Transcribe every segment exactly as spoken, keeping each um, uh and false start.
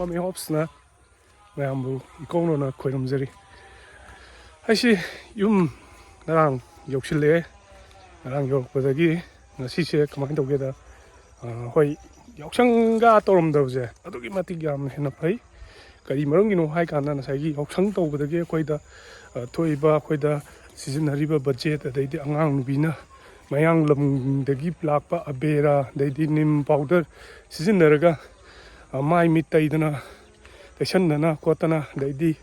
ꯃꯩꯍꯣꯞꯁꯅ ꯃꯌꯥꯝꯕꯨ ꯏꯀꯧꯅꯅ ꯈꯣꯏꯔꯝꯖꯔꯤ꯫ ꯑꯩꯁꯤ ꯌꯨꯝ ꯉꯔꯥꯡ ꯌꯧꯁꯤꯜꯂꯛꯑꯦ꯫ ꯉꯔꯥꯡ ꯌꯧꯔꯛꯄꯗꯒꯤ ꯉꯁꯤꯁꯦ ꯀꯃꯥꯏꯅ ꯇꯧꯒꯦꯗ, ꯑ, ꯍꯣꯏ, ꯌꯥꯎꯁꯪꯒ ꯇꯧꯔꯝꯗꯕꯁꯦ ꯑꯗꯨꯛꯀꯤ ꯃꯇꯤꯛ ꯌꯥꯝꯅ ꯍꯦꯟꯅ ꯐꯩ꯫ ꯀꯔꯤ ꯃꯔꯝꯒꯤꯅꯣ ꯍꯥꯏ ꯀꯥꯟꯗ ꯉꯁꯥꯏꯒꯤ ꯌꯥꯎꯁꯪ ꯇꯧꯕꯗꯒꯤ ꯑꯩꯈꯣꯏꯗ, ꯑ, ꯊꯣꯛꯏꯕ, ꯑꯩꯈꯣꯏꯗ ꯁꯤꯖꯤꯟꯅꯔꯤꯕ ꯕꯖꯦꯠ, ꯑꯗꯩꯗꯤ ꯑꯉꯥꯡ ꯅꯨꯕꯤꯅ ꯃꯌꯥꯡ ꯂꯝꯗꯒꯤ ꯂꯥꯛꯄ ꯑꯕꯦꯔꯥ, ꯑꯗꯩꯗꯤ ꯅꯤꯝ ꯄꯥꯎꯗꯔ ꯁꯤꯖꯤꯟꯅꯔꯒ, ꯑ, ꯃꯥꯏ ꯃꯤꯠ ꯇꯩꯗꯅ, ꯇꯩꯁꯟꯗꯅ ꯈꯣꯠꯇꯅ, ꯑꯗꯩꯗꯤ,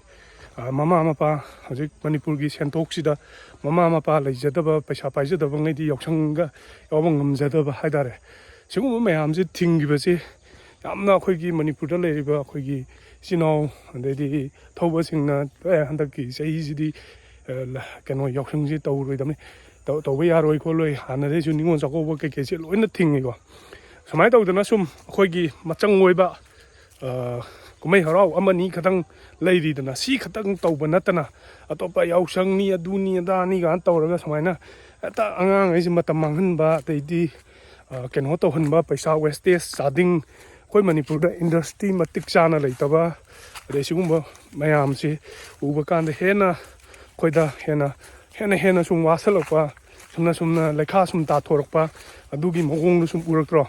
ꯑ, ꯃꯃꯥ ꯃꯄꯥ, ꯍꯧꯖꯤꯛ ꯃꯅꯤꯄꯨꯔꯒꯤ ꯁꯦꯟꯊꯣꯛꯁꯤꯗ ꯃꯃꯥ ꯃꯄꯥ ꯂꯩꯖꯗꯕ, ꯄꯩꯁꯥ ꯄꯥꯏꯖꯗꯕꯉꯩꯗꯤ ꯌꯥꯎꯁꯪꯒ ꯌꯥꯎꯕ ꯉꯝꯖꯗꯕ ꯍꯥꯏꯇꯥꯔꯦ꯫ ꯁꯤꯒꯨꯝꯕ ꯃꯌꯥꯝꯁꯦ ꯊꯤꯡꯈꯤꯕꯁꯦ ꯌꯥꯝꯅ ꯑꯩꯈꯣꯏꯒꯤ ꯃꯅꯤꯄꯨꯔꯗ ꯂꯩꯔꯤꯕ ꯑꯩꯈꯣꯏꯒꯤ ꯏꯆꯤꯟ ꯏꯅꯥꯎ, ꯑꯗꯩꯗꯤ ꯊꯧꯕꯁꯤꯡꯅ, "ꯑꯦ, ꯍꯟꯗꯛꯀꯤ ꯆꯍꯤꯁꯤꯗꯤ, ꯑ, ꯂ-, ꯀꯩꯅꯣ, ꯌꯥꯎꯁꯪꯁꯤ ꯇꯧꯔꯣꯏꯗꯕꯅꯤ, ꯇꯧ-, ꯇꯧꯕ ꯌꯥꯔꯣꯏ ꯈꯣꯠꯂꯣꯏ, ꯍꯥꯟꯅꯗꯩꯁꯨ ꯅꯤꯉꯣꯜ ꯆꯥꯛꯀꯧꯕ ꯀꯩꯀꯩꯁꯦ ꯂꯣꯏꯅ ꯊꯤꯡꯉꯤꯀꯣ"꯫ ꯁꯨꯃꯥꯏꯅ ꯇꯧꯗꯅ ꯁꯨꯝ ꯑꯩꯈꯣꯏꯒꯤ ꯃꯆꯪ ꯑꯣꯏꯕ, ꯑ, ꯀꯨꯝꯍꯩ ꯍꯔꯥꯎ ꯑꯃꯅꯤ ꯈꯛꯇꯪ ꯂꯩꯔꯤꯗꯅ, ꯁꯤ ꯈꯛꯇꯪ ꯇꯧꯕ ꯅꯠꯇꯅ ꯑꯇꯣꯞꯄ ꯌꯥꯎꯁꯪꯅꯤ, ꯑꯗꯨꯅꯤ, ꯑꯗꯥꯅꯤ ꯀꯥꯏꯅ ꯇꯧꯔꯒ ꯁꯨꯃꯥꯏꯅ ꯍꯦꯛꯇ ꯑꯉꯥꯡꯈꯩꯁꯦ ꯃꯇꯝ ꯃꯥꯡꯍꯟꯕ, ꯑꯗꯩꯗꯤ, ꯑ, ꯀꯩꯅꯣ ꯇꯧꯍꯟꯕ, ꯄꯩꯁꯥ ꯋꯦꯁꯇꯦꯖ ꯆꯥꯗꯤꯡ, ꯑꯩꯈꯣꯏ ꯃꯅꯤꯄꯨꯔꯗ ꯏꯟꯗꯁꯇ꯭ꯔꯤ ꯃꯇꯤꯛ ꯆꯥꯅ ꯂꯩꯇꯕ, ꯑꯗꯩ ꯁꯤꯒꯨꯝꯕ ꯃꯌꯥꯝꯁꯤ ꯎꯕ ꯀꯥꯟꯗ ꯍꯦꯟꯅ ꯑꯩꯈꯣꯏꯗ ꯍꯦꯟꯅ, ꯍꯦꯟꯅ, ꯍꯦꯟꯅ ꯁꯨꯝ ꯋꯥꯁꯜꯂꯛꯄ, ꯁꯨꯝꯅ, ꯁꯨꯝꯅ ꯂꯩꯈꯥ ꯁꯨꯝ ꯇꯥꯊꯣꯔꯛꯄ, ꯑꯗꯨꯒꯤ ꯃꯑꯣꯡꯗꯣ ꯁꯨꯝ ꯎꯔꯛꯇ꯭ꯔꯣ?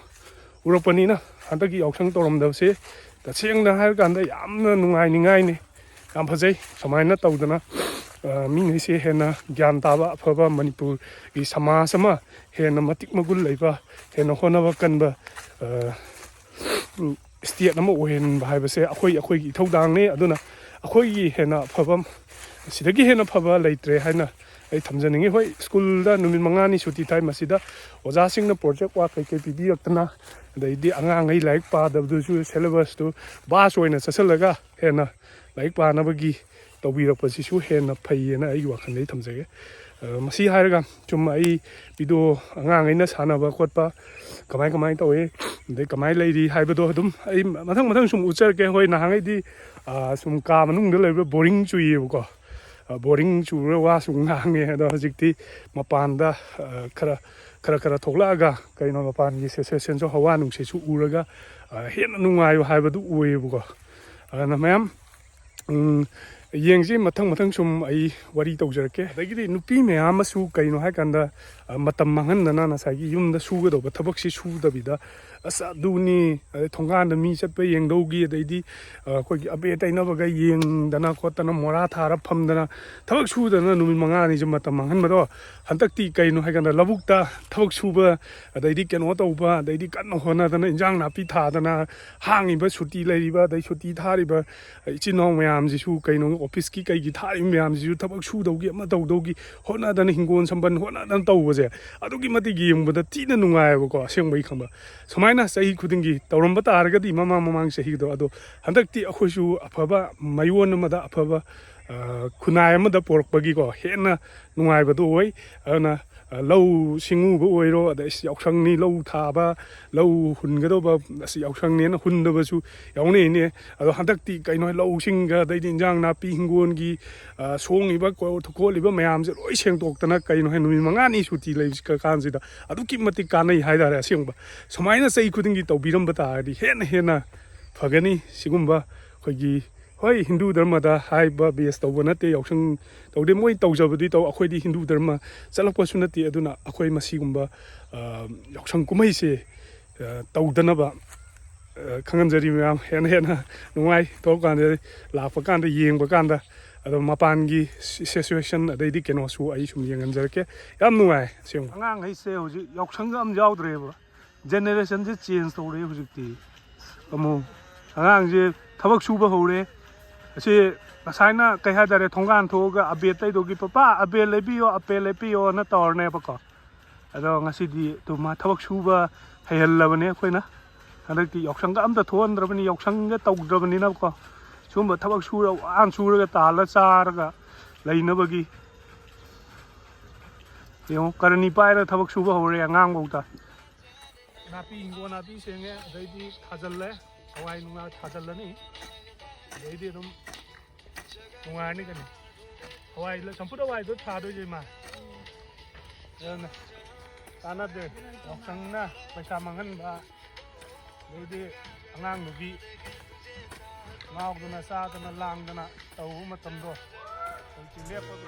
ꯎꯔꯛꯄꯅꯤꯅ ꯍꯟꯗꯛꯀꯤ ꯌꯥꯎꯁꯪ ꯇꯧꯔꯝꯗꯕꯁꯦ ꯇꯁꯦꯡꯅ ꯍꯥꯏꯔꯀꯥꯟꯗ ꯌꯥꯝꯅ ꯅꯨꯡꯉꯥꯏꯅꯤꯡꯉꯥꯏꯅꯤ꯫ ꯌꯥꯝ ꯐꯖꯩ꯫ ꯁꯨꯃꯥꯏꯅ ꯇꯧꯗꯅ, ꯑ, ꯃꯤꯉꯩꯁꯦ ꯍꯦꯟꯅ ꯒ꯭ꯌꯥꯟ ꯇꯥꯕ, ꯑꯐꯕ ꯃꯅꯤꯄꯨꯔꯒꯤ ꯁꯃꯥꯖ ꯑꯃ ꯍꯦꯟꯅ ꯃꯇꯤꯛ ꯃꯒꯨꯟ ꯂꯩꯕ, ꯍꯦꯟꯅ ꯍꯣꯠꯅꯕ ꯀꯟꯕ, ꯑ, ꯎꯝ, ꯁ꯭ꯇꯦꯠ ꯑꯃ ꯑꯣꯏꯍꯟꯕ ꯍꯥꯏꯕꯁꯦ ꯑꯩꯈꯣꯏ, ꯑꯩꯈꯣꯏꯒꯤ ꯏꯊꯧꯗꯥꯡꯅꯤ꯫ ꯑꯗꯨꯅ ꯑꯩꯈꯣꯏꯒꯤ ꯍꯦꯟꯅ ꯑꯐꯕ, ꯁꯤꯗꯒꯤ ꯍꯦꯟꯅ ꯐꯕ ꯂꯩꯇ꯭ꯔꯦ ꯍꯥꯏꯅ ꯑꯩ ꯊꯝꯖꯅꯤꯡꯉꯤ꯫ ꯍꯣꯏ, ꯁ꯭ꯀꯨꯜꯗ ꯅꯨꯃꯤꯠ ꯃꯉꯥꯅꯤ ꯁꯨꯇꯤ ꯊꯥꯏ, ꯃꯁꯤꯗ ꯑꯣꯖꯥꯁꯤꯡꯅ ꯄ꯭ꯔꯣꯖꯦꯛ ꯋꯥꯔꯛ ꯀꯩꯀꯩ ꯄꯤꯕꯤꯔꯛꯇꯅ, ꯑꯗꯩꯗꯤ ꯑꯉꯥꯡꯈꯩ ꯂꯥꯏꯔꯤꯛ ꯄꯥꯗꯕꯗꯨꯁꯨ ꯁꯦꯂꯦꯕꯁꯇꯨ ꯕꯥꯁ ꯑꯣꯏꯅ ꯆꯠꯁꯤꯜꯂꯒ ꯍꯦꯟꯅ ꯂꯥꯏꯔꯤꯛ ꯄꯥꯅꯕꯒꯤ ꯇꯧꯕꯤꯔꯛꯄꯁꯤꯁꯨ ꯍꯦꯟꯅ ꯐꯩꯌꯦꯅ ꯑꯩꯒꯤ ꯋꯥꯈꯜꯗ ꯑꯩ ꯊꯝꯖꯒꯦ꯫ ꯑ, ꯃꯁꯤ ꯍꯥꯏꯔꯒ ꯁꯨꯝ ꯑꯩ ꯚꯤꯗꯤꯑꯣ ꯑꯉꯥꯡꯈꯩꯅ ꯁꯥꯟꯅꯕ ꯈꯣꯠꯄ ꯀꯃꯥꯏ ꯀꯃꯥꯏꯅ ꯇꯧꯏ, ꯑꯗꯩ ꯀꯃꯥꯏꯅ ꯂꯩꯔꯤ ꯍꯥꯏꯕꯗꯣ ꯑꯗꯨꯝ ꯑꯩ ꯃꯊꯪ ꯃꯊꯪ ꯁꯨꯝ ꯎꯠꯆꯔꯛꯀꯦ꯫ ꯍꯣꯏ, ꯅꯍꯥꯟꯈꯩꯗꯤ, ꯑ, ꯁꯨꯝ ꯀꯥ ꯃꯅꯨꯡꯗ ꯂꯩꯕꯗ ꯕꯣꯔꯤꯡ ꯆꯨꯏꯌꯦꯕꯀꯣ꯫ ꯑ, ꯕꯣꯔꯤꯡ ꯆꯨꯔꯒ ꯋꯥꯁꯨ ꯉꯥꯡꯉꯦ꯫ ꯑꯗꯣ ꯍꯧꯖꯤꯛꯇꯤ ꯃꯄꯥꯟꯗ, ꯑ, ꯈꯔ, ꯈꯔ, ꯈꯔ ꯊꯣꯛꯂꯛꯑꯒ ꯀꯩꯅꯣ ꯃꯄꯥꯟꯒꯤ ꯁꯦꯟꯁꯦꯁꯟꯁꯨ, ꯍꯋꯥ ꯅꯨꯡꯁꯤꯠꯁꯨ ꯎꯔꯒ, ꯑ, ꯍꯦꯟꯅ ꯅꯨꯡꯉꯥꯏꯕ ꯍꯥꯏꯕꯗꯨ ꯑꯣꯏꯌꯦꯕꯀꯣ꯫ ꯑꯗꯨꯅ ꯃꯌꯥꯝ, ꯎꯝ, ꯌꯦꯡꯁꯤ, ꯃꯊꯪ ꯃꯊꯪ ꯁꯨꯝ ꯑꯩ ꯋꯥꯔꯤ ꯇꯧꯖꯔꯛꯀꯦ꯫ ꯑꯗꯒꯤꯗꯤ ꯅꯨꯄꯤ ꯃꯌꯥꯝ ꯑꯃꯁꯨ ꯀꯩꯅꯣ ꯍꯥꯏꯀꯥꯟꯗ, ꯑ, ꯃꯇꯝ ꯃꯥꯡꯍꯟꯗꯅ ꯉꯁꯥꯏꯒꯤ ꯌꯨꯝꯗ ꯁꯨꯒꯗꯧꯕ ꯊꯕꯛꯁꯤ ꯁꯨꯗꯕꯤꯗ, ꯑꯁ, ꯑꯗꯨꯅꯤ, ꯑꯗꯩ ꯊꯣꯡꯒꯥꯟꯗ ꯃꯤ ꯆꯠꯄ ꯌꯦꯡꯗꯧꯒꯤ, ꯑꯗꯩꯗꯤ, ꯑ, ꯑꯩꯈꯣꯏꯒꯤ ꯑꯕꯦ ꯇꯩꯅꯕꯒ ꯌꯦꯡꯗꯅ ꯈꯣꯠꯇꯅ, ꯃꯣꯔꯥ ꯊꯥꯔ ꯐꯝꯗꯅ ꯊꯕꯛ ꯁꯨꯗꯅ ꯅꯨꯃꯤꯠ ꯃꯉꯥꯅꯤꯁꯦ ꯃꯇꯝ ꯃꯥꯡꯍꯟꯕꯗꯣ, ꯍꯟꯗꯛꯇꯤ ꯀꯩꯅꯣ ꯍꯥꯏꯀꯥꯟꯗ ꯂꯧꯕꯨꯛꯇ ꯊꯕꯛ ꯁꯨꯕ, ꯑꯗꯩꯗꯤ ꯀꯩꯅꯣ ꯇꯧꯕ, ꯑꯗꯩꯗꯤ ꯀꯟꯅ ꯍꯣꯠꯅꯗꯅ ꯏꯟꯖꯥꯡ ꯅꯥꯄꯤ ꯊꯥꯗꯅ, ꯍꯥꯡꯉꯤꯕ ꯁꯨꯇꯤ ꯂꯩꯔꯤꯕ, ꯑꯗꯩ ꯁꯨꯇꯤ ꯊꯥꯔꯤꯕ ꯏꯆꯤꯟ ꯏꯅꯥꯎ ꯃꯌꯥꯝꯁꯤꯁꯨ, ꯀꯩꯅꯣ, ꯑꯣꯐꯤꯁꯀꯤ ꯀꯩꯒꯤ ꯊꯥꯔꯤꯕ ꯃꯌꯥꯝꯁꯤꯁꯨ ꯊꯕꯛ ꯁꯨꯗꯧꯒꯤ ꯑꯃ ꯇꯧꯗꯧꯒꯤ ꯍꯣꯠꯅꯗꯅ, ꯍꯤꯡꯒꯣꯜ ꯁꯝꯕꯟ ꯍꯣꯠꯅꯗꯅ ꯇꯧꯕꯁꯦ, ꯑꯗꯨꯛꯀꯤ ꯃꯇꯤꯛ ꯌꯦꯡꯕꯗ ꯊꯤꯅ ꯅꯨꯡꯉꯥꯏꯕꯀꯣ꯫ ꯑꯁꯦꯡꯕꯩ ꯈꯪꯕ, ꯁꯨꯃꯥꯏꯅ ꯆꯍꯤ ꯈꯨꯗꯤꯡꯒꯤ ꯇꯧꯔꯝꯕ ꯇꯥꯔꯒꯗꯤ, ꯃꯃꯥꯡ ꯃꯃꯥꯡ ꯆꯍꯤꯗꯣ, ꯑꯗꯣ ꯍꯟꯗꯛꯇꯤ ꯑꯩꯈꯣꯏꯁꯨ ꯑꯐꯕ ꯃꯌꯣꯟ ꯑꯃꯗ, ꯑꯐꯕ, ꯑ, ꯈꯨꯟꯅꯥꯏ ꯑꯃꯗ ꯄꯣꯔꯛꯄꯒꯤꯀꯣ, ꯍꯦꯟꯅ ꯅꯨꯡꯉꯥꯏꯕꯗꯣ ꯑꯣꯏ꯫ ꯑꯗꯨꯅ, ꯑ, ꯂꯧ ꯁꯤꯡꯎꯕ ꯑꯣꯏꯔꯣ, ꯑꯗꯩ ꯑꯁ, ꯌꯥꯎꯁꯪꯅꯤ, ꯂꯧ ꯊꯥꯕ, ꯂꯧ ꯍꯨꯟꯒꯗꯧꯕ, ꯑꯁ, ꯌꯥꯎꯁꯪꯅꯦꯅ ꯍꯨꯟꯗꯕꯁꯨ ꯌꯥꯎꯅꯩꯅꯦ꯫ ꯑꯗꯣ ꯍꯟꯗꯛꯇꯤ ꯀꯩꯅꯣ, ꯂꯧꯁꯤꯡꯒ, ꯑꯗꯩꯗꯤ ꯏꯟꯖꯥꯡ ꯅꯥꯄꯤ, ꯍꯤꯡꯒꯣꯜꯒꯤ, ꯑ, ꯁꯣꯡꯉꯤꯕ ꯈꯣ-, ꯈꯣꯠꯂꯤꯕ ꯃꯌꯥꯝꯁꯦ ꯂꯣꯏ ꯁꯦꯡꯗꯣꯛꯇꯅ, ꯀꯩꯅꯣ ꯍꯥꯏ, ꯅꯨꯃꯤꯠ ꯃꯉꯥꯅꯤ ꯁꯨꯇꯤ ꯂꯩꯕꯁꯤ ꯀꯥꯟꯁꯤꯗ ꯑꯗꯨꯛꯀꯤ ꯃꯇꯤꯛ ꯀꯥꯟꯅꯩ ꯍꯥꯏꯇꯥꯔꯦ꯫ ꯑꯁꯦꯡꯕ ꯁꯨꯃꯥꯏꯅ ꯆꯍꯤ ꯈꯨꯗꯤꯡꯒꯤ ꯇꯧꯕꯤꯔꯝꯕ ꯇꯥꯔꯗꯤ ꯍꯦꯟꯅ ꯍꯦꯟꯅ ꯐꯒꯅꯤ꯫ ꯁꯤꯒꯨꯝꯕ ꯑꯩꯈꯣꯏꯒꯤ, ꯍꯣꯏ, ꯍꯤꯟꯗꯨ ꯙꯔꯃꯗ ꯍꯥꯏꯕ ꯕꯦꯁ ꯇꯧꯕ ꯅꯠꯇꯦ, ꯌꯥꯎꯁꯪ ꯇꯧꯗꯦ, ꯃꯣꯏ ꯇꯧꯖꯕꯗꯤ ꯇꯧ, ꯑꯩꯈꯣꯏꯗꯤ ꯍꯤꯟꯗꯨ ꯙꯔꯃ ꯆꯠꯂꯛꯄꯁꯨ ꯅꯠꯇꯦ꯫ ꯑꯗꯨꯅ ꯑꯩꯈꯣꯏ ꯃꯁꯤꯒꯨꯝꯕ, ꯑ, ꯌꯥꯎꯁꯪ ꯀꯨꯝꯍꯩꯁꯦ, ꯑ, ꯇꯧꯗꯅꯕ, ꯑ, ꯈꯪꯍꯟꯖꯔꯤ ꯃꯌꯥꯝ꯫ ꯍꯦꯟꯅ ꯍꯦꯟꯅ ꯅꯨꯡꯉꯥꯏ, ꯊꯣꯛꯂꯛꯀꯥꯟꯗ, ꯂꯥꯛꯄ ꯀꯥꯟꯗ, ꯌꯦꯡꯕ ꯀꯥꯟꯗ꯫ ꯑꯗꯣ ꯃꯄꯥꯟꯒꯤ ꯁꯤ-, ꯁꯤꯆꯨꯋꯦꯁꯟ, ꯑꯗꯩꯗꯤ ꯀꯩꯅꯣꯁꯨ ꯑꯩ ꯁꯨꯝ ꯌꯦꯡꯍꯟꯖꯔꯛꯀꯦ꯫ ꯌꯥꯝ ꯅꯨꯡꯉꯥꯏ ꯑꯁꯦꯡꯕ꯫ ꯑꯉꯥꯡꯈꯩꯁꯦ ꯍꯧꯖꯤꯛ ꯌꯥꯎꯁꯪꯒ ꯑꯝ ꯌꯥꯎꯗ꯭ꯔꯦꯕ꯫ ꯖꯦꯅꯦꯔꯦꯁꯟꯁꯦ ꯆꯦꯟꯖ ꯇꯧꯔꯦ ꯍꯧꯖꯤꯛꯇꯤ꯫ ꯑꯃꯨꯛ ꯑꯉꯥꯡꯁꯦ ꯊꯕꯛ ꯁꯨꯕ ꯍꯧꯔꯦ꯫ ꯑꯁꯤ ꯉꯁꯥꯏꯅ ꯀꯩ ꯍꯥꯏꯇꯥꯔꯦ, ꯊꯣꯡꯒꯥꯟ ꯊꯣꯛꯑꯒ ꯑꯕꯦꯔ ꯇꯩꯗꯧꯒꯤ, "ꯄꯄꯥ, ꯑꯕꯦꯔ ꯂꯩꯕꯤꯌꯣ, ꯑꯕꯦꯔ ꯂꯩꯕꯤꯌꯣꯅ" ꯇꯧꯔꯅꯦꯕꯀꯣ꯫ ꯑꯗꯣ ꯉꯁꯤꯗꯤ ꯑꯗꯨ ꯃꯥ ꯊꯕꯛ ꯁꯨꯕ ꯍꯩꯍꯜꯂꯕꯅꯦ ꯑꯩꯈꯣꯏꯅ꯫ ꯍꯟꯗꯛꯇꯤ ꯌꯥꯎꯁꯪꯒ ꯑꯝꯇ ꯊꯣꯛꯍꯟꯗ꯭ꯔꯕꯅꯤ, ꯌꯥꯎꯁꯪꯒ ꯇꯧꯗ꯭ꯔꯕꯅꯤꯅꯀꯣ꯫ ꯁꯨꯝꯕ ꯊꯕꯛ ꯁꯨꯔ, ꯋꯥꯅ ꯁꯨꯔꯒ ꯇꯥꯜꯂ ꯆꯥꯔꯒ ꯂꯩꯅꯕꯒꯤ꯫ ꯌꯦꯡꯉꯣ, ꯀꯔꯅꯤ ꯄꯥꯏꯔ ꯊꯕꯛ ꯁꯨꯕ ꯍꯧꯔꯦ ꯑꯉꯥꯡꯐꯧꯗ꯫ ꯅꯥꯄꯤ, ꯍꯤꯡꯒꯣꯜ ꯅꯥꯄꯤ ꯁꯦꯡꯉꯦ, ꯑꯗꯩꯗꯤ ꯊꯥꯖꯜꯂꯦ, ꯍꯋꯥꯏ ꯅꯨꯡꯋꯥꯏ ꯊꯥꯖꯜꯂꯅꯤ, ꯑꯗꯩꯗꯤ ꯑꯗꯨꯝ ꯅꯨꯡꯉꯥꯏꯔꯅꯤ ꯀꯩꯅꯣ꯫ ꯍꯋꯥꯏ, ꯆꯝꯐꯨꯠ ꯍꯋꯥꯏꯗꯣ ꯊꯥꯗꯣꯏꯁꯦ ꯏꯃꯥ꯫ ꯑꯗꯨꯅ ꯀꯥꯟꯅꯗꯦ, ꯌꯥꯎꯁꯪꯅ ꯄꯩꯁꯥ ꯃꯥꯡꯍꯟꯕ, ꯑꯗꯩꯗꯤ ꯑꯉꯥꯡ ꯅꯨꯕꯤ ꯉꯥꯎꯗꯅ ꯆꯥꯗꯅ ꯂꯥꯡꯗꯅ ꯇꯧꯕ ꯃꯇꯝꯗꯣ ꯍꯧꯖꯤꯛꯇꯤ ꯂꯦꯞꯄꯒ